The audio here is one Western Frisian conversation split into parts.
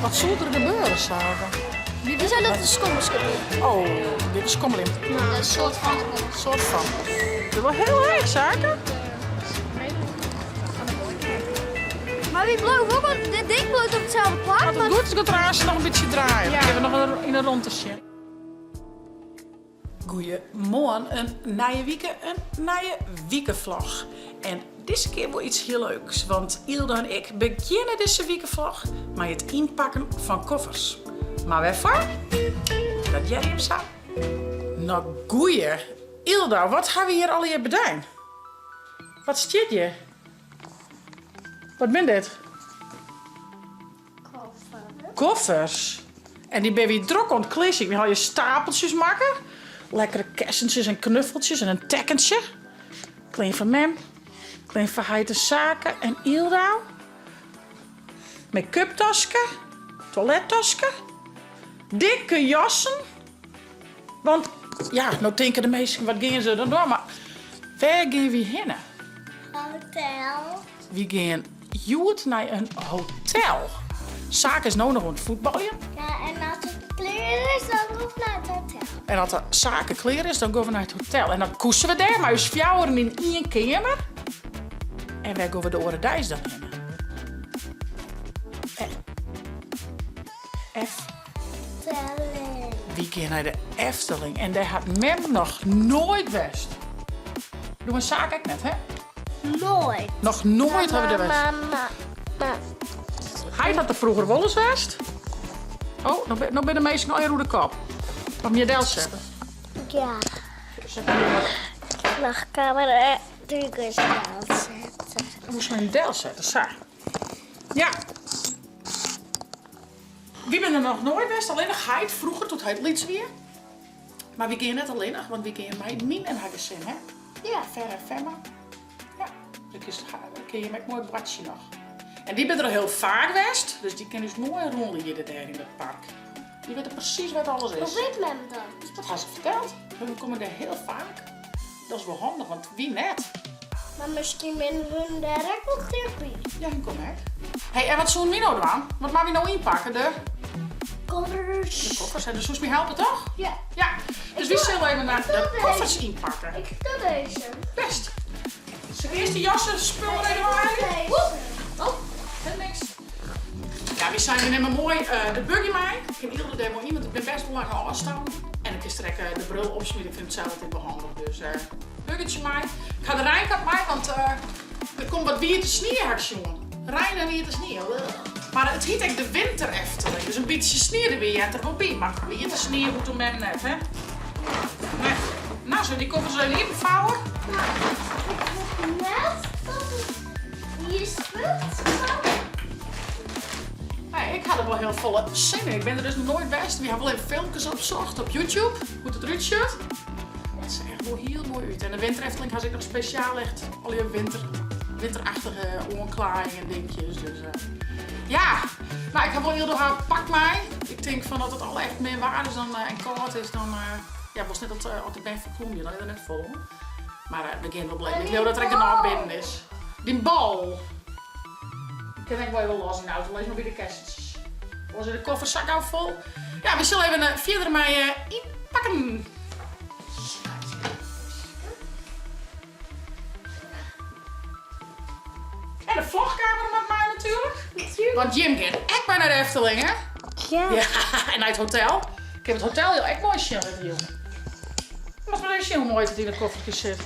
Wat soe der gebeure, Sake? Wie sei dat it in skommelskip is? Oh, dit is skommeljen. No, in soart fan. Soart fan. Dit is wol hiel heech, Sake. Mar wy bliuwe wol, want dit ding bliuwt op itselde plak. As it goed is, giet er aanst noch in bytsje draaien. Dan kinne we noch yn 'e rûnte sjen. Goeiemoarn, in nije wike, in nije wikevlog. En dizze kear wol iets hiel leuks, want Ylda en ik begjinne dizze wikevlog mei it ynpakken fan koffers. Mar wêrfoar? Dat hearre jim sa. No goeie, Ylda, wat ha we hjir allegear bedein? Wat stiet hjir? Wat bin dit? Koffers. Koffers. En dy binne wy drok oan it klearsykjen. Wy ha hjir stapeltsjes makke. Lekkere kessentsjes en knuffeltsjes en in tekkentsje. Klean foar mem, klean foar heit en Sake en Ylda. Make-up taske, toilettaske, dikke jassen. Want ja, no tinke de minsken, wat gean se dan dwaan? Mar wêr gean wy hinne? Hotel. Wy gean hjoed nei in hotel. Sake is no noch oan it fuotbaljen. Ja, en as it klear is, dan gaan we nei it hotel. En as de Sake klear is, dan gean we nei it hotel. En dan koese we dêr mei ús fjouweren yn ien keamer. En wêr gean we de oare deis dan hinne? F. Efteling. Wy gean nei de Efteling en dêr hat mem noch noait west. Doe en Sake ek net, hè? Noait. Noch noait ha we dêr west. Mama, mama. Heit hat der froeger wolris west. Oh, no binne de minsken allegear oer de kop. Om je delsette. Ja. Set hem maar. Lachkamer druk delsetten. Dan moest men delsette, sa. Ja. Wy binne der noch noait west, allinnich heit froeger doe't heit lyts wie. Mar wy gean net allinnich, want wy gean mei myn en har gesin, hè? Ja. Fer en Femma. Ja, dan kin jim ek moai boartsje noch. En dy binne der al hiel faak west, dus dy kin ús moai rûnliede dêr yn dat park. Dy witte presys wêr't alles is. Hoe wit mem dat? Dat ha se ferteld. We komme dêr hiel faak. Dat is wol handich, want wy net. Mar miskien binne hun dêr ek wol tichtby. Ja, hun komme ek. Hey, en wat soenen wy no dwaan? Wat moatte wy no ynpakke? De koffers. De koffers. En dan soest my helpe, toch? Ja. Ja. Dus wy sille even naar de koffers ynpakke. Ik doe deze. Best. Sil ik earst de jassen spullen even helje? Oh, helemaal niks. Ja, wy seinen, wy nimme moai de buggy mei. Ik kin Ylda dêr moai yn, want it binne bêst wol lange ôfstannen. En dan kinst der ek de bril opsmite, ik fyn it sels altyd wol handich. Dus buggytsje mei. Ik ha de reinkap mei, want der komt wat wiete snie ha ik sjoen. Rein en wiete snie. Mar it hyt ek de winter Efteling, dus in bytsje snie derby heart der wol by. Mar wiete snie hoecht oan mem net, hè? Nee. No, sille we dy koffers even iepenfouwe? No, ik wit net dat it hier spult. Nee, ik ha der wol hiel folle sin yn. Ik bin der dus noch noait west. Wy ha wol even filmkes opsocht op YouTube, hoe't it derút sjocht. It seach der wol hiel moai út. En de winter Efteling ha se ek noch spesjaal echt allegear winter, winterachtige oanklaaiïng en dinkjes. Dus ja, no ik ha wol hiel har pak mei. Ik tink fan as it al echt min waar is dan, en kâld is, dan ja, wolst net dat de bern ferklomje, dan is der net folle oan. Mar we gean wol bleven. Ik leau dat der ek genôch binnen is. Dyn bal. Dy kin ek wol even los yn de auto, lis mar by de kessentsjes. Oars is de koffer sa gau fol. Ja, we sille even fierder mei ynpakken. En de vlogkamera moat mei natuerlik. Want jim gean ek mei nei de Efteling, hè? Ja. Ja, en nei it hotel. Ik kin it hotel jo ek moai sjen litte, jong. Moatst mar even sjen hoe moai it yn it kofferke sit.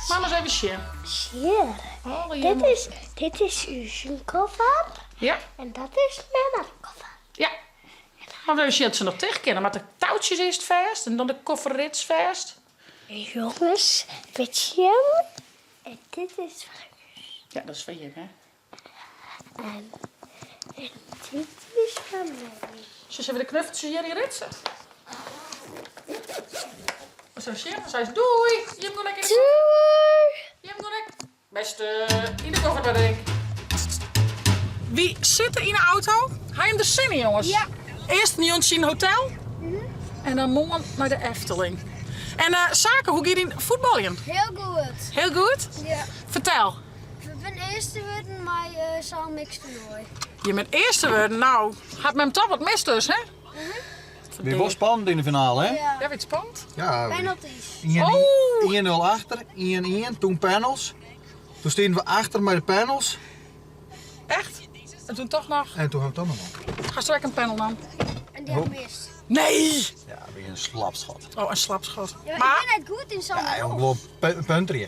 Mar ris even sjen. Sjen. Allegear Dit is, dit is ús koffer. Ja. En dat is mem koffer. Ja. Mar even sjen oft se noch ticht kinne. Moat de toutsjes earst fêst en dan de kofferrits fêst. Jonges, wit jim? En dit is foar ús. Ja, dat is foar jim, hè? En, en dit is foar my. Zullen we de knuffeltjes hjir yn ritsen? Zo sjen, dan sei se doei. Jim gaan lekker. Doei. Jim gaan lekker. Beste yn de koffer bij ik. Wy sitte yn de auto. Ha jim der sin yn, jonges? Ja. Earst in jûntsje yn it hotel. En dan moarn nei de Efteling. En Sake, hoe gie dyn fuotbaljen? Hiel goed. Hiel goed? Ja. Fertel. We binne. earste wurden mei sa'n mixtoernoai. Je bent earste wurden? Nou, hat mem toch wat mist dus, hè? Wie wol spannend yn de finale, hè? Ja. Ja, wie it spannend? Ja. Penalties. 1-0 achter, 1-1, toen panels. Toen stienen we achter mei de panels. Echt? En toen toch noch? En toen ha we toch noch wûn. Hast ek in panel dan? En dy ha ik mist. Nee! Ja, wie in slapschot. Oh, in slapschot. Ja, Maar, ik bin net goed yn sa'n Ja, jong, gewoan punterje.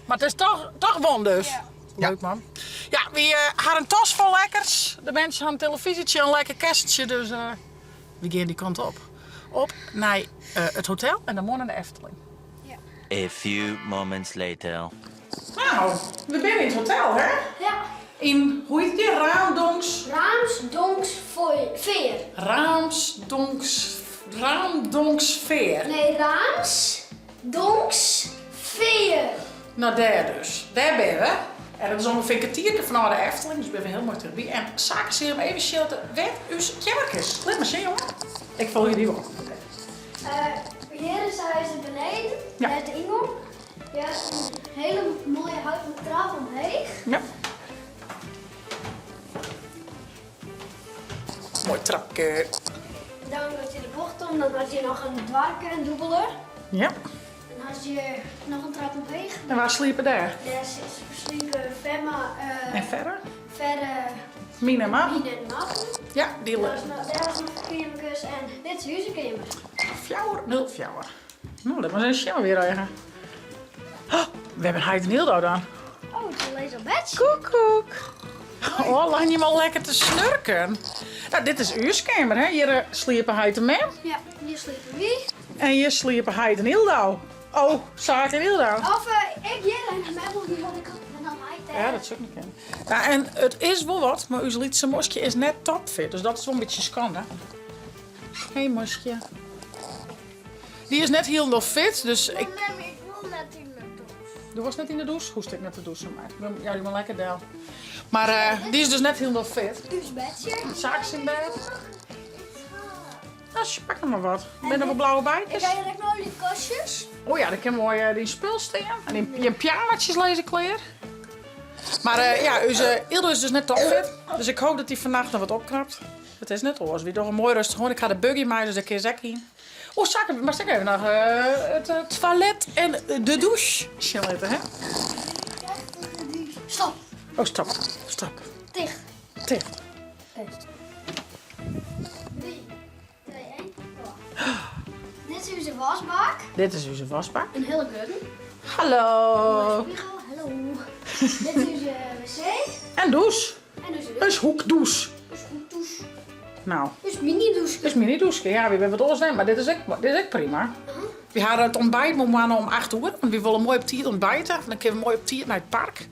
mar it is toch, toch wûn dus? Ja. Leuk man. Ja, wy ha in tas fol lekkers. De minsken ha in telefyzjetsje en in lekker kessentsje, dus wy gean dy kant op. Op nei it hotel en dan moarn nei de Efteling. A few moments later. Nou, we binne yn it hotel, hè? Ja. Yn, hoe hjit it? Raamdonks... Raamsdonksveer. Raamsdonks... Raamdonksveer. Nee, Raamsdonksveer. No dêr dus. Dêr binne we. En dat is ûngefear in kertierke fanôf de Efteling, dus binne we hiel moai tichtby. En Sake sil jim even sjen wêr't ús keamerke is. Lit mar sjen, jonge. Ik folgje dy wol. Hjir is de beneden, Ja. dêr is de yngong. Ja, in hiele moaie houten trap omheech. Ja. Moai trapke. Dan as je de bocht om, dan hat je noch in doarke, in dûbelde. Ja. Dan hat je noch in trap omheech. En wa sliepe dêr? Dêr sliepe Femma, En Ferre? Ferre, Mien en Marten. Mien en Marten. Ja, dy Dêr is noch keammerkes en dit is ús keamer. Fjouwer, nul, fjouwer. No, lit mar ris even sjen wêr wy Oh, we hebben heit en Hildo dan. Oh, it is al bed. Koekoek. Oh, lein jim al lekker te snurken. Nou, dit is ús keamer, hè? Hjir eh, sliepe heit en mem. Ja, hjir sliepe wy. En hjir sliepe heit en Hildo. Oh, Sake en Hildo. Of eh, ik hjir en mem oan de oare kant en dan heit dêr. Ja, dat soe ek noch kinne. Ja, en it is wol wat, mar ús lytse moskje is net topfit. Dus dat is wol in bytsje skande. Hey moskje. Dy is net hielendal fit, dus ik... Mem, ik wol net yn de dûs. Do wolst net yn de dûs? Hoechst ek net te dûsen, mar jou dy mar lekker del. Mar eh, dy is dus net hielendal fit. Us bedsje. Sake syn bêd. Nou, pak noch mar wat. Binne der wol blauwe Ik bijkes? ha hjir ek noch dy kastjes. Oh ja, dêr kin moai eh, dyn spul stean. En dyn, jim pyjamatsjes lizze klear. Mar eh, ja, ús Ildo is dus net topfit. Dus ik hoop dat hy fannacht noch wat opknapt. It is net oars. Wy dogge moai rêstich oan. Ik ha de buggy mei, dus dêr kinst ek yn. O, Sake, moatst ek even noch it toilet en de dûs sjen litte, hè? Stop. Oh, stop. Stop. Ticht. Ticht. 3, 2, 1. Dit is ús waskbak. Dit is ús waskbak. In hiele grutte. Hallo. Spiegel, hallo. Dit is ús wc. En dûs. En ús Us hoekdûs. Us hoekdûs. Nou. Us mini-dûske. Us mini-dûske, ja, wy binne wat oars wend, mar dit is ek, dit is ek prima. Wy hawwe it ontbijt moarn om 8 oere, want wy wolle moai op tiid ontbijte. Dan kinne we moai op tiid nei it park.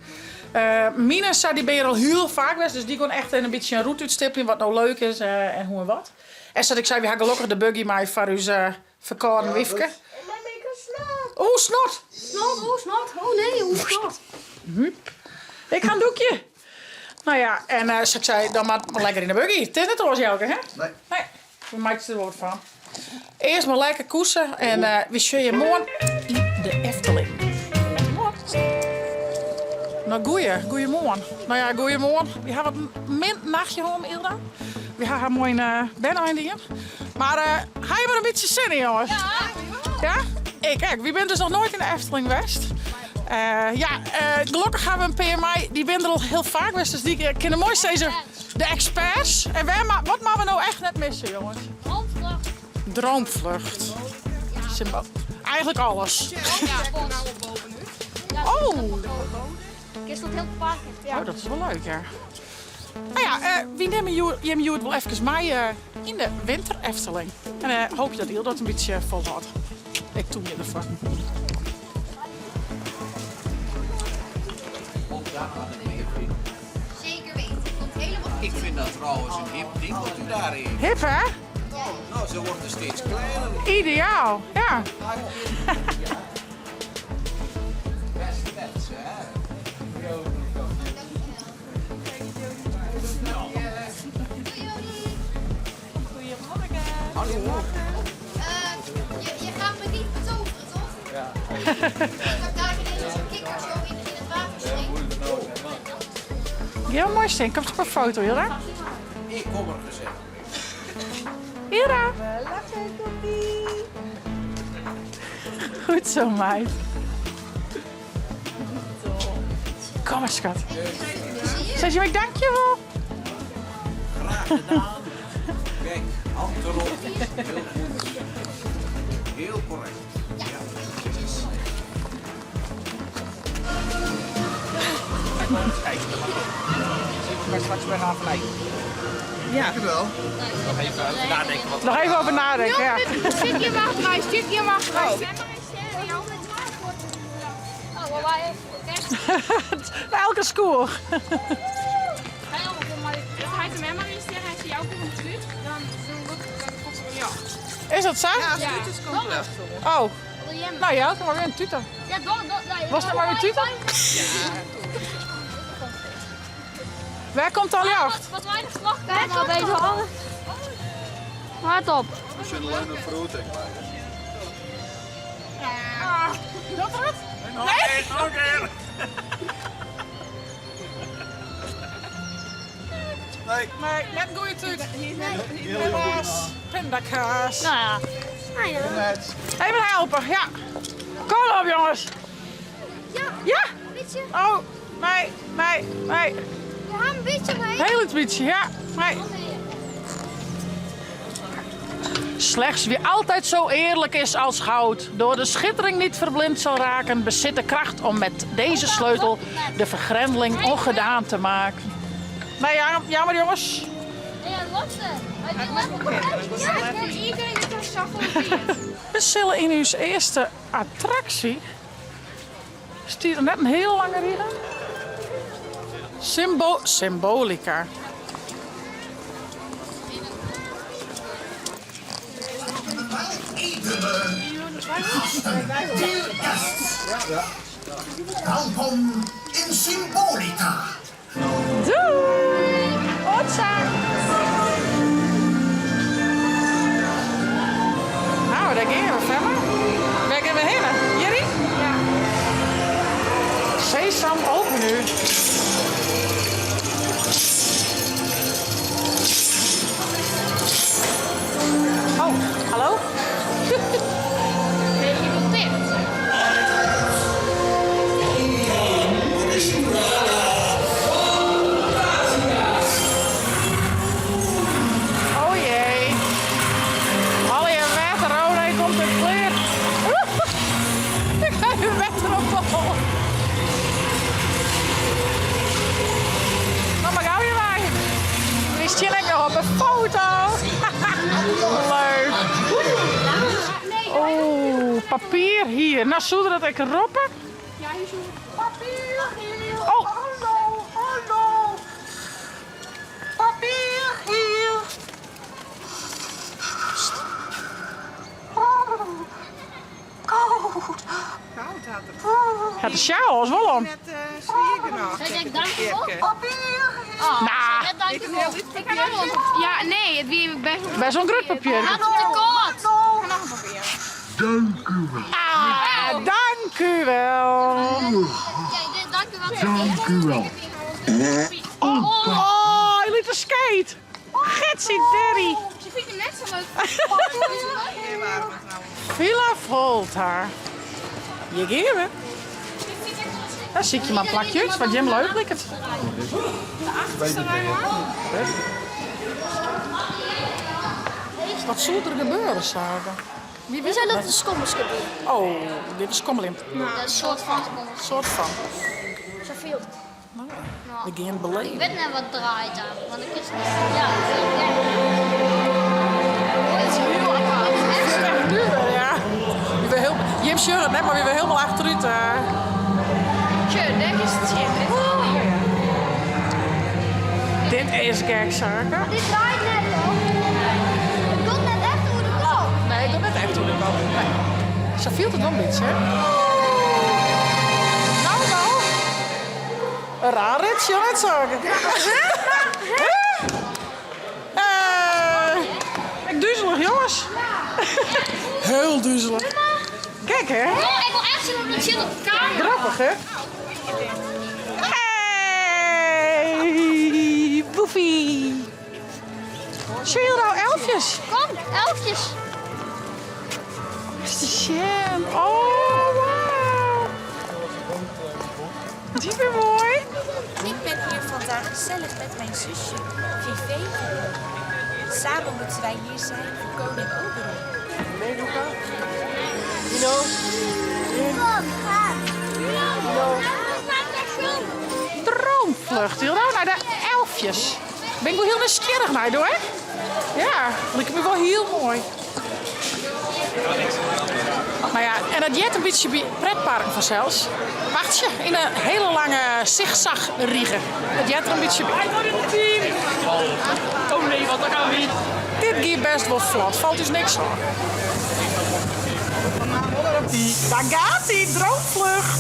Uh, Mien en sa, dy binne hjir al hiel faak west, dus dy gean echt in bytsje in rûte útstippeljen wat no leuk is en hoe en wat. En sa't ik sei, wy ha gelokkich de buggy mei foar ús ferkâlden wyfke. Oeh, snot! Snot, oeh, snot. Oh nee, oeh, snot. Hup. Ik ha in doekje. Nou ja, en sa't ik sei, dan moat mar lekker yn de buggy. It is net oars, Jelke, hè? Nee. Nee, we meitsje der wat fan. Earst mar lekker koese en wy sjogge je moarn yn de Efteling. Oant moarn. No goeie, goeiemoarn. No ja, goeiemoarn. Wy ha wat min nachtje hân, Ilda. Wy ha har moai berne dien. Mar ha jim der in bytsje sin yn, jonges? Ja! Ja? Ik ek. Wy binne dus noch noait yn de Efteling west. Ja, gelokkich ha we in pear mei, dy binne der al hiel faak west, dus dy kinne moai sizze, de eksperts. En wêr, wat moatte we no echt net misse, jonges? Droomvlucht. Droomvlucht. Simba. Eigenlijk alles. Ja, Oh! Kinst dat hiel park. Oh, dat is wol leuk, ja. No ja, wy nimme jim hjoed wol efkes mei yn de winter Efteling. En hoopje dat Ilda dat in bytsje folhâldt. Ik toemje derfoar. Zeker weten. Komt helemaal goed. Ik vind dat trouwens een hip ding wat u daar heeft. Hip, hè? Nou, ze worden steeds kleiner. Ideaal, ja. Beste mensen, hè? Hallo. Je gaat me niet betoveren, toch? Ja. Dat ik daar ineens als een kikker zo in het water spring. Gean moai stean, komst op in foto, Hilda. Ik kom er gezellig. Hilda! Goed zo, meid. Kom maar, schat. Zeg je me dankjewel? Graag gedaan. Kijk, hand erop. Heel goed. Heel correct. Ja. Ik straks bij gaan vergelijken. Ja. Dankjewel. Nog even over nadenken. Wat Nog even over nadenken, ja. Stukje mag maar, stukje mag maar. Oh, Elke score. Is dat zo? Ja, Oh. Nou ja, dan maar weer een tutor. Ja, dan, Was dat maar weer tutor? Waar komt al jacht? Wat weinig vracht al bezig. Hard op. We zullen alleen een verroeting maken. Dat het? Nee! Nog een keer! Nee. Nee, net een goede tuut. Helaas. Pindakaas. Nou ja. Net. Even helpen, ja. Kom op, jongens. Ja. Ja? Beetje. Oh, nee, nee, nee. Ja, een beetje mee. Heel het beetje, ja. Nee. Slechts wie altijd zo eerlijk is als goud, door de schittering niet verblind zal raken, bezit de kracht om met deze sleutel de vergrendeling ongedaan te maken. Nee, ja, jammer jongens. Ja, Lotte. Ja, iedereen is daar We zullen in uw eerste attractie. Stier er net een heel lange riemen. Symbo Symbolica. Welkom in Symbolica. Doei! Otsa! Nou, daar gingen we verder. Waar gaan we heen? Jerry? Ja. Sesam open nu. Oh, hallo? Nee, je wilt dit. Oh jee. Al je water, oh nee, komt het kleer. Ik ga je water op de hol. Nou, maar gauw je bij. Die stil ik nog op een foto. Leuk. Oh, papier hier. Nou, zullen dat ik roppen? Ja, hier zo. Papier hier. Oh. Hallo, hallo. Papier hier. Koud. Koud had het. Gaat de sjaal als wel om. Net zwier genoeg. Zeg ik dankjewel? Nou, Ja, dankjewel. Ik kan ook wel. Ja, nee, het wie best wel. best wel een groot papier. Gaat op de koord. Nog een papier. Ah, dank u wel. Kijk, dit dankjewel. Dank u wel. Oh, Oh, je liet een skate. Getsie Derry. Ze vindt hem net zo leuk. Villa Volta. Je geven. Daar zie ik je maar een plakje uit, wat Jim leuk lijkt het. Wat zal er gebeuren, Saga? Wie We weet zijn dat het? de skommelskipje. Oh, dit is kommelin. Dat is een soort van skommels. Soort van. Zoveel. We gaan Ik beleven. weet net wat draait daar, want ik is niet. Ja, dat is Het is heel apart. Het is echt nu weer, ja. Je bent heel, Jim scheurt het net, maar we zijn helemaal achteruit. Tje, daar is het shit. Dit is al hier. Dit is gek, Saga. Dit draait net hoor. Het komt net echt door de kop. Nee, ik kom net echt door de kop. Nee. Ze viel het wel een beetje, hè? Nou, nou. Een raar ritje, net zagen. Ik duizelig, jongens. Heel duizelig. Kijk, hè? Oh, ik wil echt zien hoe dat zit op de camera. Grappig, hè? Hey! Elfjes. Kom, elfjes. Is te sjen. Oh, wauw. Die weer mooi. Ik ben hier vandaag gezellig met mijn zusje, Viveke. Samen moeten wij hier zijn voor koning Oberon. Mee, Luca? Nino? Kom, ga. Droomvlucht. Heel naar de elfjes. Ben ik wel heel nieuwsgierig naar, hoor. Ja, lijkt me wel heel mooi. Nou ja, en dat jet een beetje bij pretparken vanzelfs. Wacht je, in een hele lange zigzag riegen. Dat jet er een beetje bij. Hij in het team! Oh nee, wat dan gaan we niet. Dit gaat best wel vlot, valt dus niks aan. Daar gaat hij, droomvlucht.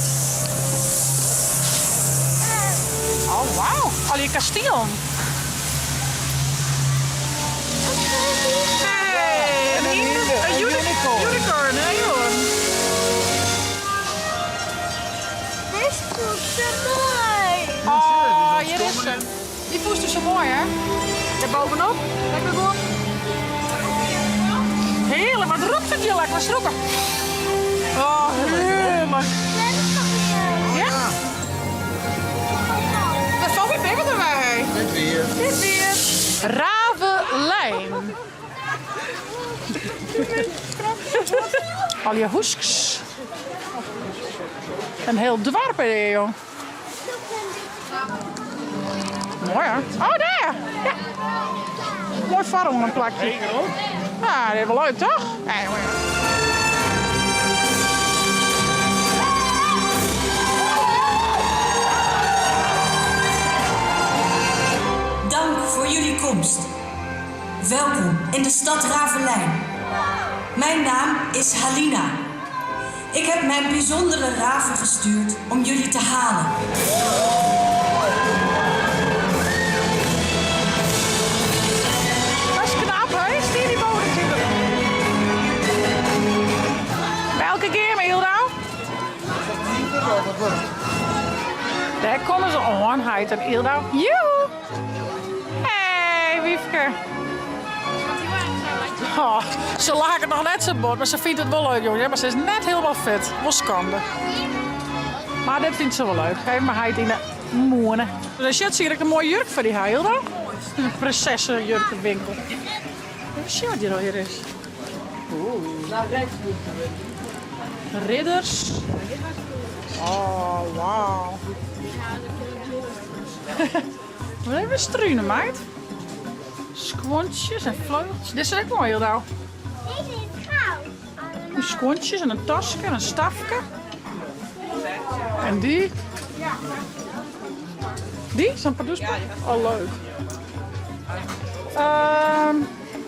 Oh, wauw. Al je kasteel. Hey, een, een, unicorn. Unicorn, hè joh. Dit voelt zo mooi. Oh, hier is ze. Die voelt dus zo mooi, hè? Daar bovenop. Lekker goed. Heerlijk, wat roept het hier lekker? Wat schrokken. Oh, heerlijk. Ja? Dat valt weer binnen erbij. Dit weer. Dit weer. Ravelijn. Al je hoesks. Een heel dwarp hier, joh. Mooi, hè? Oh, daar! Ja. Mooi varm een plakje. Ja, dat is wel leuk, toch? Ja, jongen. Dank voor jullie komst. Welkom in de stad Ravelijn. Mijn naam is Halina. Ik heb mijn bijzondere raven gestuurd om jullie te halen. Dat is knap, hè? Stier die bodem natuurlijk. Welke keer, maar Hilda? Daar komen ze aan, Heid en Hilda. Joehoe! Hey, Wiefke. Oh, ze lagen nog net zo bord, maar ze vindt het wel leuk, jongen. Maar ze is net helemaal fit. Wel schande. Maar dit vindt ze wel leuk. Geef maar Heid in de moenen. Dus shit, zie ik een mooie jurk voor die Hilda. Een prinsessenjurkenwinkel. Even zien wat hier al hier is. Ridders. Oh, wauw. Wat even struinen, meid. Squontjes en vleugels. Dit is ook mooi, Hilda. Deze is goud. Een squontjes en een tasje en een stafje. En die. Die? Zo'n pardoespak? Oh, leuk.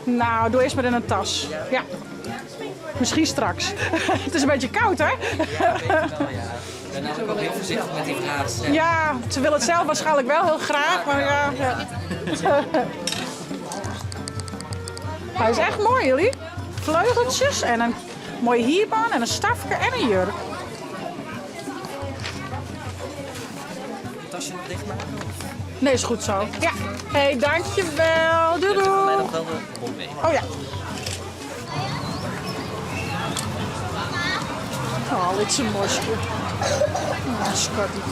Nou, doe eerst maar in een tas. Ja. Misschien straks. Het is een beetje koud, hè? Ja, weet je wel, ja. Ik ben namelijk ook heel voorzichtig met die vragen stellen. Ja, ze wil het zelf waarschijnlijk wel heel graag, maar ja. ja. Hij is echt mooi, jullie. Vleugeltjes en een mooie hierbaan en een stafje en een jurk. Tasje nog dichtmaken? Nee, is goed zo. Ja. Hey, dankjewel. Doei Mij doei. nog wel de bon mee. Oh ja. Oh, dit is een mosje. Oh, schattig.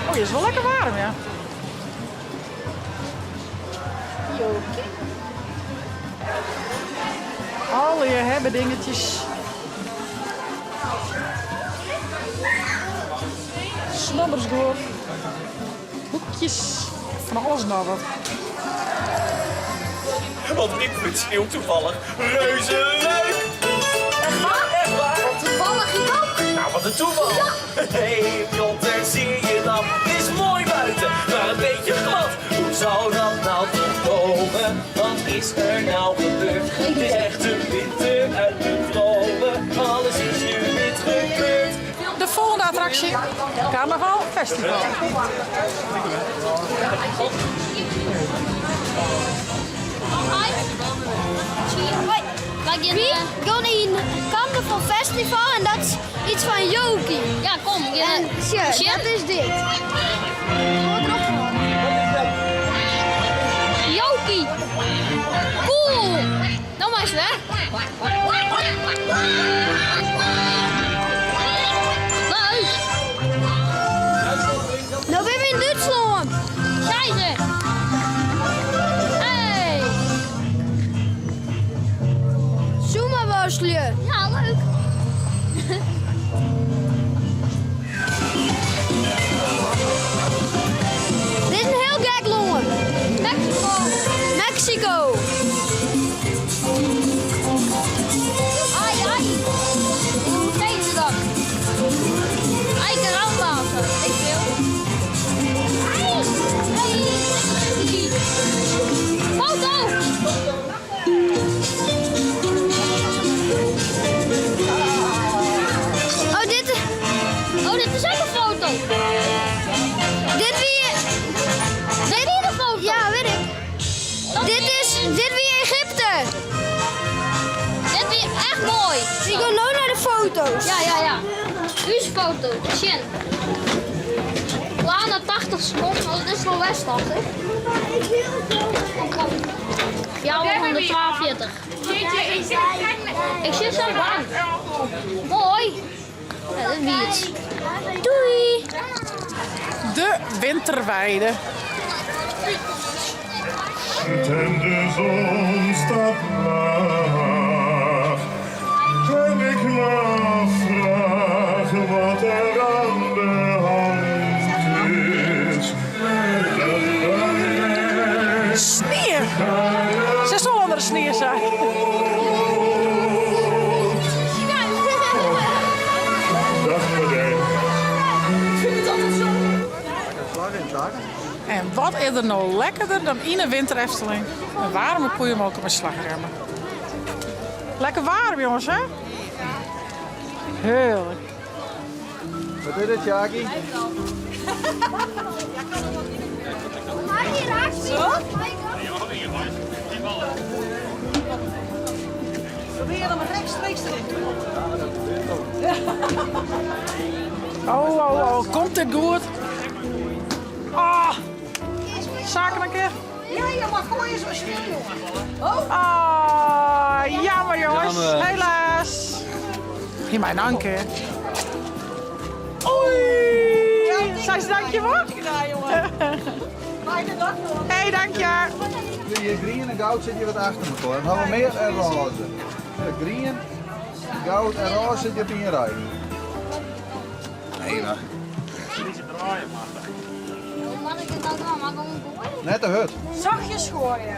Oh, je is wel lekker warm, ja. Alle je hebben dingetjes. Snobbersgoor. Boekjes. Van alles nog wat. Want ik vind sneeuw toevallig reuze leuk. Echt waar? Echt waar? Toevallig ik ook. Nou, wat een toeval. Hey, Piotr, zie je dan? Het is mooi buiten, maar een beetje glad. Hoe zou dat nou toch komen? Wat is er nou gebeurd? Het is echt een winter uit mijn dromen. Alles is nu wit gekleurd. De volgende attractie, Carnaval Festival. We gaan in Carnaval Festival en dat is iets van Yogi. Ja, kom. En tja, dat is dit. Jokie. Yogi. Cool. No meist wer. Leuk. No binne we yn Dútslân. Scheisse. Hey. Sumo-worstelje. Ja, leuk. Dit is in hiel gek lân. Meksiko. Meksiko. Ai, ai. Hoe heet ze dat? Ai, caramba of zo. Ik veel. Ai. Hey. Foto. Oh, dit, oh, dit is ook een foto. Dit wie. Dit is een foto. Ja, weet ik. Dit is, dit wie Egypte. Dit wie echt mooi. Ik wil nu naar de foto's. Ja. Nu is foto. Sjen. Klaar na 80 seconden. Oh, dit is nog best 80. Ja, 142. Ik zit zo bang. Mooi. Ja, dat wie het. Doei. De Winterweide. En de zon staat laag. En ik me afvraag wat er aan de hand is. Sneeuw! Ze is wel onder de sneeuw zijn. Dag meneer. Ik vind het altijd zo. En wat is er nou lekkerder dan in een winter Efteling? Een warme poeienmoker met slagremmen. Lekker warm, jongens, hè? Heerlijk. Wat is dit, Jaki? Zo? Probeer hem rechtstreeks erin te Oh. Komt dit goed? Ah. Zaken een keer? Ja, je mag gooien zoals je wil, jongen. Oh. Ah, jammer jongens. Jammer. Helaas. Hier mijn anker. Oei. Zij ze dankjewel? Gedaan, jongen. Fijne dag nog. Hey, dank je. Hier groen en goud zit hier wat achter elkaar. Dan hebben we meer en roze. De groen, goud en roze zit je op in rij. Nee, maar. Hoe mag ik het dan doen? Mag ik hem gooien? Net de hut. Zachtjes gooien.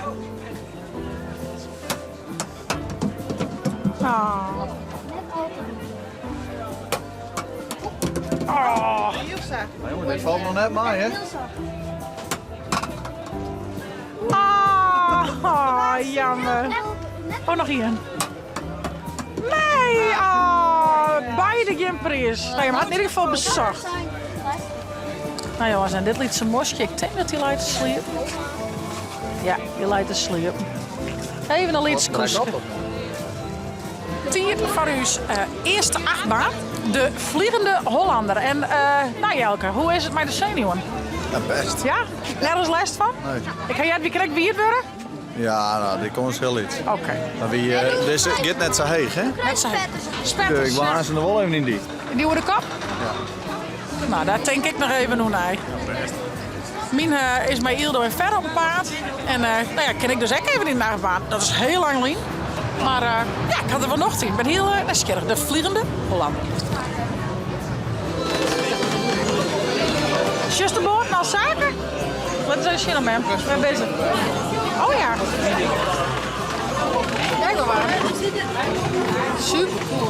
Ah. Oh. Heel zacht. Maar jongen, dit valt nog net mee, hè? Ah, jammer. Oh, nog één. Nee, ah, beide geen prijs. Nou, je had in ieder geval bezocht. Nou jongens, en dit liet zijn mosje. Ik denk dat hij leidt te sliepen. Ja, die leidt te sliepen. Even een liedje koeske. Tier van uw eerste achtbaan, de Vliegende Hollander. En nou Jelke, hoe is het met de zenuwen? Ja, best. Ja? Nergens last van? Nee. Ik ga jij het weer wierd worden? Ja, nou, die komt heel iets. Oké. Maar wie, deze gaat net zo heeg, hè? Net zo Spetters. Ik was er wel even in die. Die hoorde kop? Ja. Nou, daar denk ik nog even hoe naar. Mijn is mijn Ildo en verder op het paard. En nou ja, ken ik dus ook even in de achtbaan. Dat is heel lang lien. Maar ja, ik had er wel nog in. Ik ben heel nieuwsgierig. De Vliegende Hollander. Just de boord naar zaken? Wat is er zin om hem? We zijn bezig. Oh ja. Kijk wel waar. Super cool.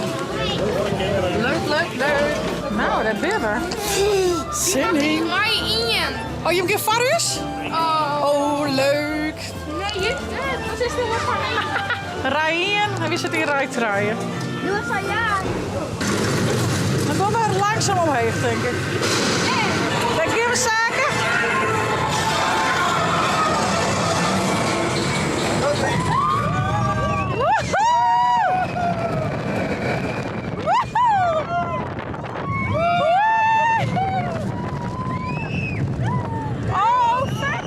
Leuk, leuk, leuk. Nou, dat ben we. Zin in. Rij in. Oh, je hebt geen varus? Oh. Oh, leuk. Nee, je wat is er nog van Rij in. En wie zit hier rij te rijden? Doe het van ja. Dan komen we langzaam omheen, denk ik. Dank je, zaken. Woehoe! Woehoe! Woehoe! Oh, vet!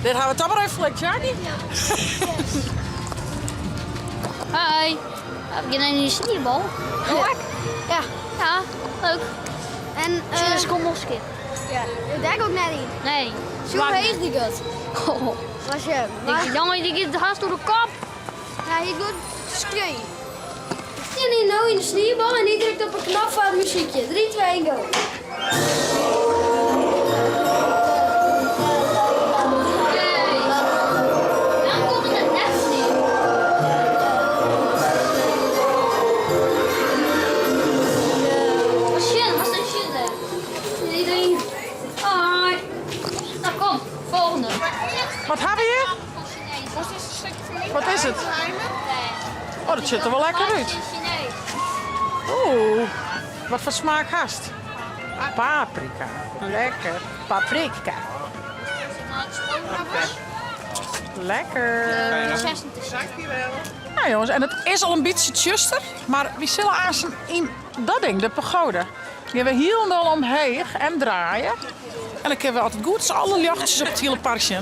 Dit hawwe we toch mar even flikt, Jackie. Hi. We gaan in de sneeuwbal. Leuk. Ja. Ja, leuk. En uh, kom nog een Ja, daar ook net in. Nee. Zo heeg die dat. Oh. Was je? Maar... Jongen, die gaat haast door de kop. Ja, hij doet schreeuw. Ik zit nou in de sneeuwbal en die drukt op een knop van het muziekje. 3, 2, 1, go. Dan komt het net sneeuw. Oh shit, wat is dat shit hè? Iedereen. Hoi. Nou kom, volgende. Wat hebben we hier? Wat is het? Oh, dat ziet er wel lekker uit. Oeh, wat voor smaak haast? Paprika. Lekker. Paprika. Lekker. Dankjewel. Nou jongens, en het is al een beetje tjuster, maar we zullen aan zijn in dat ding, de pagode. Die hebben we helemaal omheen en draaien. En dan kunnen we altijd goed z'n alle jachtjes op het hele parkje.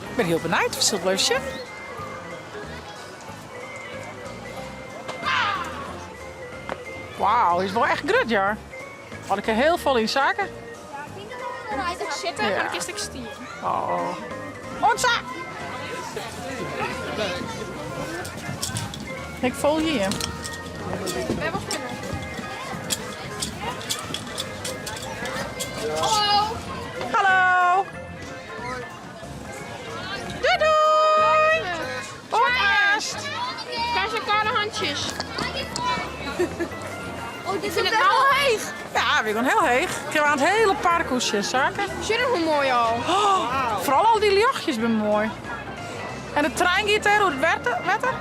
Ik ben heel benieuwd, we zullen blijven zien. Wauw, is wel echt grut, ja. Had ik er heel veel in zaken. Ik zitten, Ja. maar ik is ik stier. Oh. Onza! Ik volg je. Hallo. Hallo. Doei doei. Hoi Aast. Krijg je elkaar de handjes. Oh, dit Ik vind het nou heeg. Ja, we gaan heel heeg. Ik heb aan het hele parkoesje, zaken. Zie je hoe mooi al. Oh, vooral al die jachtjes zijn mooi. En de trein gaat er, hoe het wetter. wetter.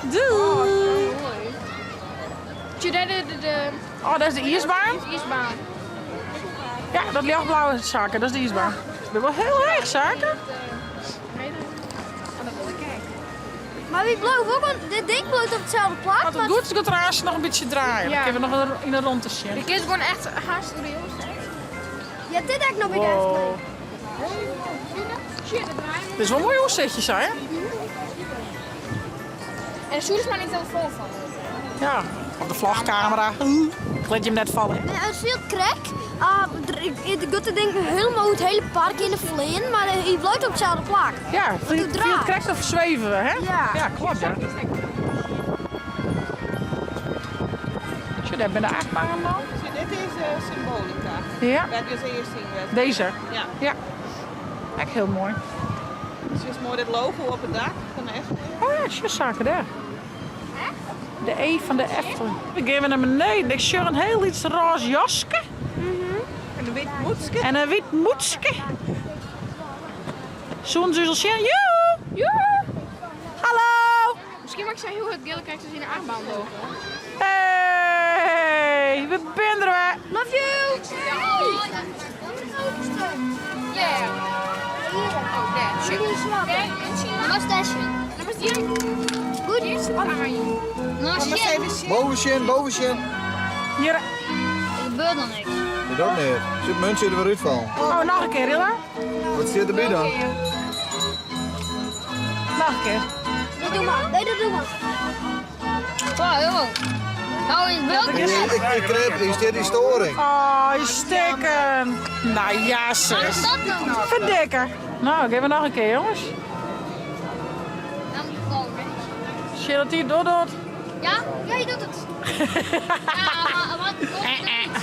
Doei. Zie je daar de, de, de Oh, dat is de ijsbaan. ijsbaan. Ja, dat lichtblauwe zaken, dat is de ijsbaan. Ik ben wel heel heeg, zaken. Maar wie belooft ook, want dit ding bloot op hetzelfde plak. Wat het goed is, dat er nog een beetje draaien. Ja. Dan kunnen we nog een- in een rondte zien. De is gewoon echt haast door de jongens. Ja, dit heb ik nog bij de Wow. Shit, dat draaien. Dit is wel een mooi oerzetje, zo, hè? En Sjoerd is maar niet telefoon van. Ja. Op de vlagcamera. Ik liet je hem net vallen. Nee, het is veel krek. Ah, ik ik denk helemaal het hele park in de vleen, maar hij blijft op hetzelfde plak. Ja, doet veel draai. krek of zweven we, hè? Ja. Ja, klopt, ja. Tje, daar ben de achtbaan dan. Dit is Symbolica. Ja. Dat is eerst zien. Deze? Ja. Ja. Echt heel mooi. Het is mooi dat logo op het dak van de Efteling. Oh ja, tje, zaken daar. De E van de Efteling. We geven naar beneden. Ik zie een heel iets roze jasje. En een wit moedske. En een wit moedske. Zo'n zuzel Joe! Joe! Hallo! Misschien mag ik zo heel het geel kijken ze in de achtbaan lopen. Hey! We zijn er weer. Love you! Ja. Oh, daar. Mustache. Dat was die. Goed. Eerste draaien. Mustache. Boven Sjen, boven Sjen. Hier. Er gebeurt nog niks. Dat niet. Zit muntje er weer uitvallen. Oh, nog een keer, Rilla. Wat zit erbij dan? Nog een keer. Nee, doe maar. Nee, dat doe maar. Wow, joh. Nou, in welke Ik, ik, ik kreeg, hier zit die storing. Oh, je stikken. Nou ja, Wat is zus. dat nou? Verdikken. Nou, geef me nog een keer, jongens. Zie je dat hier door doet? Ja? Ja, je doet het. Ja, maar wat doet het niet?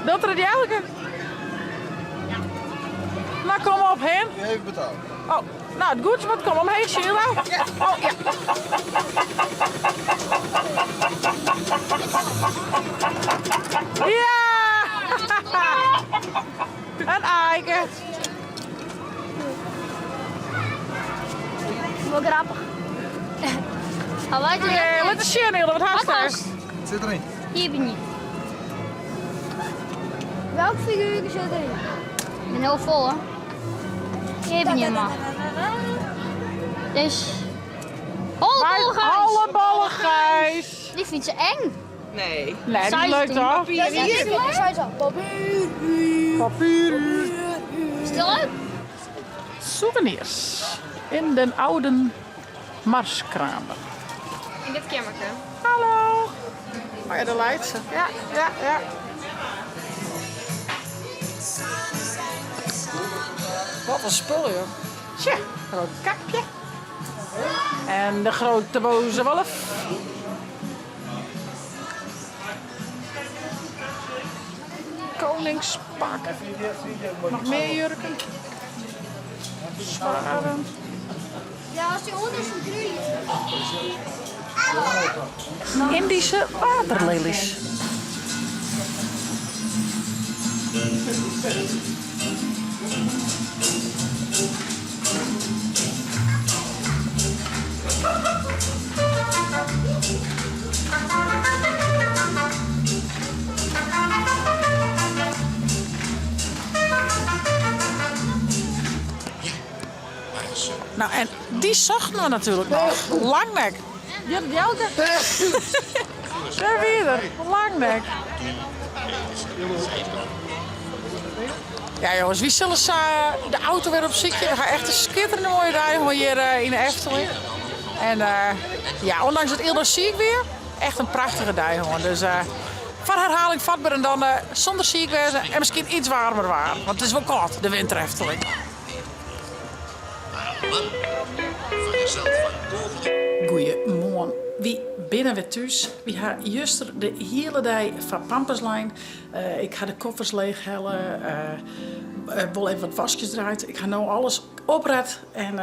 Doet er het elke? Nou, kom op, hen. Die heeft betaald. Oh, nou, het goed, wat kom omheen, Sheila. Oh, ja. Ja! Een eiken. Wel grappig. Hawaii Hey, wat is Sheila? Wat haast Wat er? haast? Het zit erin. Hier ben je. Welk figuur zit erin? Ik ben heel vol hoor. Hier ben je maar. Dus. Hollebol Gijs. Hollebolle Gijs. Die vindt ze eng. Nee. Nee, die is leuk toch? Hier, hier. Papierhuur. Stil leuk? Souvenirs in den ouden Marskramer. Yn dit keammerke. Hallo. Oh ja, daar leit se. Ja, ja, ja. Wat in spul, joh. Tja, Roodkapje. En de grote boze wolf. Koningspak. Nog meer jurken. Zwaren. Ja, als die onder zijn groeit. Indische waterlelies. Nou, en dy sochten we natuerlik noch. Langnek. Jelke. Dêr wie er. Langnek. Ja jongens, wy sille sa de auto wer opsykje. We ha echt in skitterende moaie dei hân hjir eh, yn de Efteling. En eh, ja, ondanks dat Ilda siik wie, echt in prachtige dei hân. Dus eh, foar herhaling vatber en dan sûnder siik wêze en miskien iets waarmer waar. Want it is wol kâld, de winter Efteling. Goeiemoarn. Wy binne wer thús. Wy ha juster de hiele dei foar Pampus lein. Ik ha de koffers leechhelle, wol even wat waskjes draaid. Ik ha no alles opret en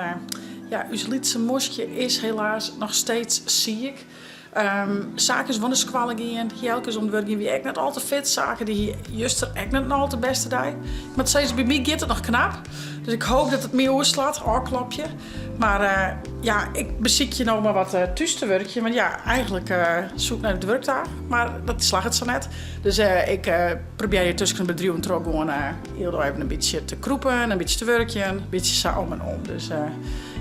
ja, ús lytse moskje is helaas noch steeds siik. Sake is wol nei skoalle gien, Jelke is oan it wurk gien, wie ek net al te fit. Sake dy hie juster ek net in al te bêste dei. Ik moat sizze, by my giet it noch knap. Dus ik hoop dat it my oerslacht, ôfklopje. Mar ja, ik besykje no mar wat thús te wurkjen. Want ja, eigentlik soe ik nei it wurk ta, mar dat slagget sa net. Dus ik probearje tusken de bedriuwen troch gewoan hielendal even in bytsje te krûpen, in bytsje te wurkjen, in bytsje sa om en om. Dus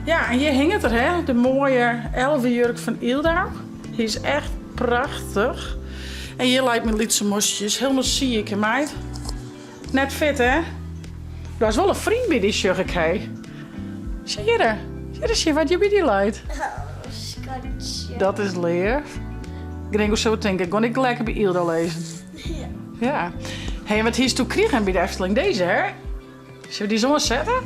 ja, en hjir hinget er, hè, de moaie elvejurk fan Ylda. Hy is echt prachtich. En hjir leit myn lytse moskje, is hielendal siik, hè meid? Net fit, hè? Do hast wol in freon by dy, sjoch ik, hé. Sjoch hjir, hjir is wat hjir by dy leit. Oh, skatsje. Dat is leaf. Gringo sil tinke, gean ik lekker by Ylda lizzen. Ja. Ja. Hé, en wat hiest doe krigen by de Efteling? Dizze, hè? Sille we dy ris oansette?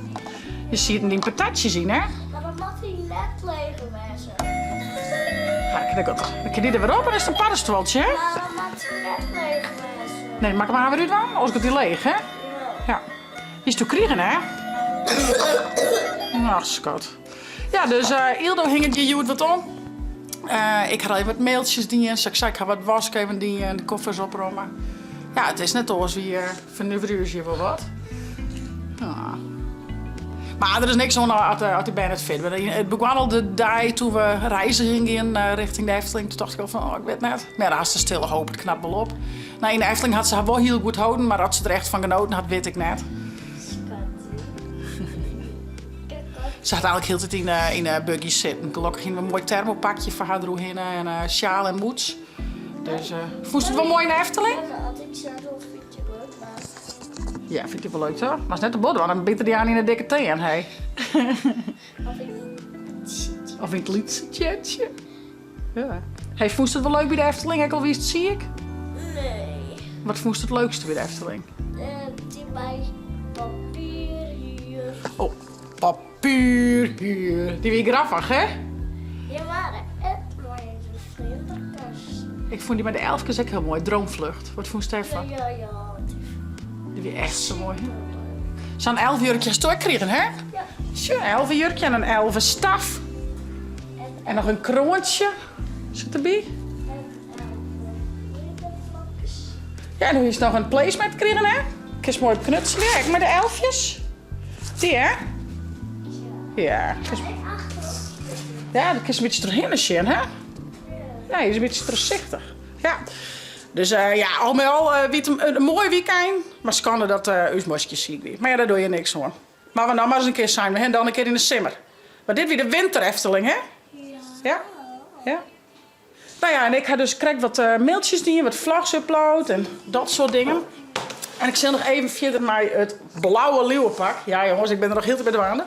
Hjir sieten dyn patatsjes yn, hè? Mar dat moat hy net leger wêze. Hark, dan dan kin dy der wer op en is it in paddestuoltsje, hè? Mar dat moat hy net leger wêze. Nee, moat ik him mar wer útdwaan? Oars giet hy leech, hè? Ja. Hiest doe krigen, hè? Ach, skat. Ja, dus Yldo hinget hjir hjoed wat om. Ik ha al even wat mailtsjes dien. Sa't ik sei, ik ha wat wask even dien, de koffers opromme. Ja, it is net oars, wy fernuverje ús hjir wol wat. Ja. Mar der is niks oan as as dy bern net fit wurde. It begon al de dei toen we reizen gingen richting de Efteling. Toen tocht ik al fan, oh, ik wit net. Mar ja, dan hast de stille hoop, it knapt wol op. Nou, yn de Efteling hat se har wol hiel goed holden, mar oft se der echt fan genoten hat, wit ik net. Se hat eigentlik hieltyd yn yn 'e buggy sitten. Gelokkich hiene we in moai thermopakje foar har deroerhinne en sjaal en mûts. Dus fûnst it wol moai yn de Efteling? Ja, fynt dy wol leuk toch? Moatst net te bot dwaan, dan byt er dy oan yn 'e dikke tean, hé. Of yn it lytse teantsje. Ja. Hey, fûnst it wol leuk by de Efteling, ek al wiest siik? Nee. Wat fûnst it leukste by de Efteling? Dy by papierhuur. Oh, papierhuur. Dy wie grappich, hè? Ja, mar echt moai de vlinderkes. Ik fûn dy mei de elfkes ek hiel moai, Droomvlucht. Wat fûnst dêrfan? Ja, ja. Dy wie echt sa moai, hè? Sa'n elvejurkje hast ek krigen, hè? Ja. Sjoch, in elvejurkje en in elvestaf. En noch in kroantsje sit derby. Ja, en do hiest noch in placemat krigen, hè? Kinst moai op knutselje, ek mei de elfjes. Dy, hè? Ja. Ja, dêr kinst in bytsje trochhinne sjen, hè? Ja, hy is in bytsje trochsichtich. Ja. Dus ja, al mei al wie it in moai wykein. Mar skande dat ús moskje siik wie. Mar ja, dêr dogge je niks oan. Mar we no mar ris in kear sein, we ha dan in kear yn de simmer. Mar dit wie de winter Efteling, hè? Ja. Ja. Nou ja, en ik ha dus krekt wat mailtsjes dien, wat vlogs upload en dat soart dingen. En ik sil noch even fierder mei it blauwe liuwepak. Ja jonges, ik bin der noch hieltyd mei dwaande.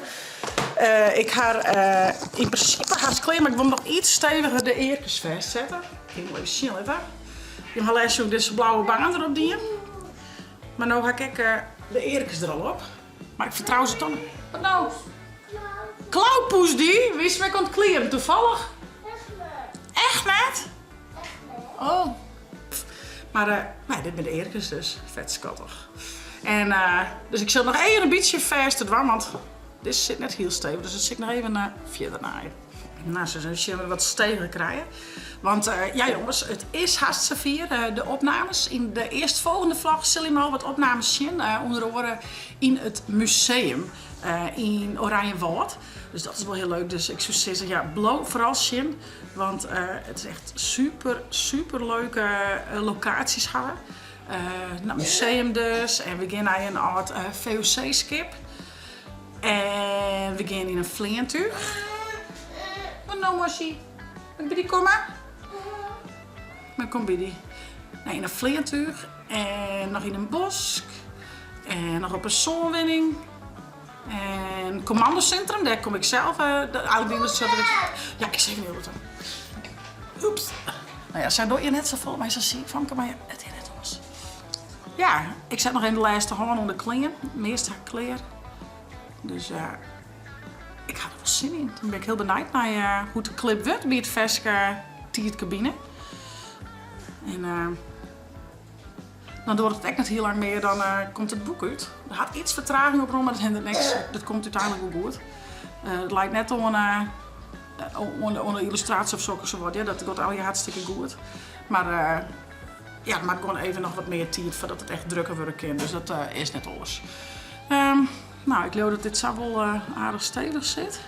Eh, ik ha eh, yn prinsipe hast klear, mar ik wol noch iets steviger de earkes fêstsette. Ik wol even sjen litte. Jim ha lêsten ook dizze blauwe baan derop dien. Mar no ha ik ek eh, de earkes der al op. Mar ik fertrou se toch net. Wat no? Klauwpoes dy? Wie is my komt klearen toevallig? Echt net? Oh. Mar uh, nee, dit binne de earkes dus. Fet skattich. En, uh, dus ik sil noch even in bytsje fêster dwaan, want dit sit net hiel stevich. Dus dat sil ik noch even uh, fierder naaien. Nou, se zullen we wat steviger krije. Want uh, ja jongens, it is hast safier. Uh, de opnames. Yn de earstfolgjende vlog sil ik al wat opnames sjen. Uh, ûnder oare yn it museum yn Oranjewâld. Dus dat is wol hiel leuk. Dus ik soe sizze, ja, bliuw foaral sjen. Want it is echt super, super leuke lokaasjes hawwe. No, museum dus. En we gean nei in âld VOC-skip. En we gean yn in fleantúch. Wat no, Mossie? Moat ik by dy komme? Dan kom by dy. Nei yn in fleantúch en noch yn in bosk en noch op in sânwinning. En kommandosintrum, dêr kom ik sels. Eigenlijk ja, ik sil even hiel Oeps. Nou ja, sy docht hjir net safolle mei sa'n siik famke, mar it is net oars. Ja, ik set noch even de lêste hân oan de klean. Meast ha ik klear. Dus uh, ik ha der wol sin yn. Dan bin ik hiel benijd nei uh, hoe't de clip wurdt by it ferske tiidkabine. En uh, dan duorret it ek net hiel lang mear, dan uh, komt it boek út. Der hat iets fertraging op rûn, mar dat hindert niks. Dat komt úteinlik wol goed. Uh, it leit net oan, uh, oan, de, oan de yllustraasje of sokke sawat. Ja, dat giet allegear hartstikke goed. Mar uh, ja, it moat gewoan even noch wat mear tiid foardat it echt drukke wurde kin. Dus dat uh, is net oars. Um, nou, ik leau dat dit sa wol uh, aardich stevich sit.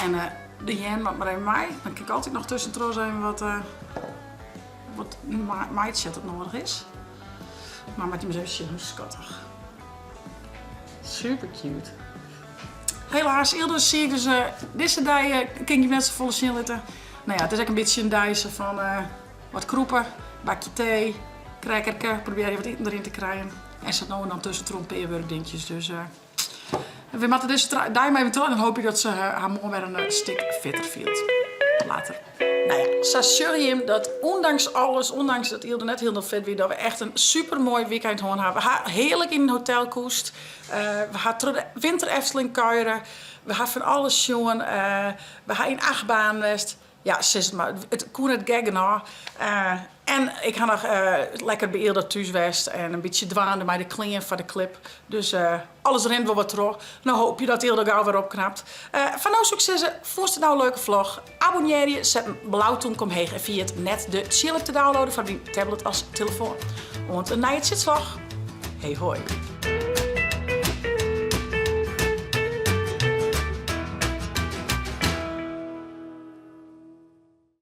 En uh, de jen moat mar even mei. Dan kin ik altyd noch tuskentroch even wat, uh, wat meitsje as it nedich is. Mar moat je maar eens even sjen hoe skattich. Super cute. Helaas, Ilde zie ik dus uh, dizze dei uh, kin ik je net safolle sjen litte. Nou ja, it is ek in bytsje in dei fan uh, wat krûpe, bakje tee, crackerke, probearje wat iten deryn te krijen. En sa no en dan tuskentroch in pear wurkdinkjes. Dus uh, we moatte dizze dei mar even troch en dan hoopje ik dat se har moarn wer in stik fitter fielt. Later. Nou ja, sa sjogge jim dat ûndanks alles, ûndanks dat Ylde net hielendal fit wie, dat we echt in super moai weekend hân hawwe. We ha hearlik yn in hotel koest. Uh, we ha troch de winter Efteling kuiere. We ha fan alles sjoen. Uh, we ha yn achtbaan west. Ja, sis it mar, it koe net gek genôch. Uh, en ik ha noch uh, lekker by Ylda thús west en in bytsje dwaande mei de klean foar de clip. Dus uh, alles rint wol wat troch. No hoopje dat Ylda gau wer opknapt. Uh, foar no soe ik sizze, fûnst it no in leuke vlog? Abonnearje, set in blau tûmke omheech en ferjit net de tsjilp te downloaden foar dyn tablet as telefoan. Oant in nije tsjitsvlog. Hey hoi.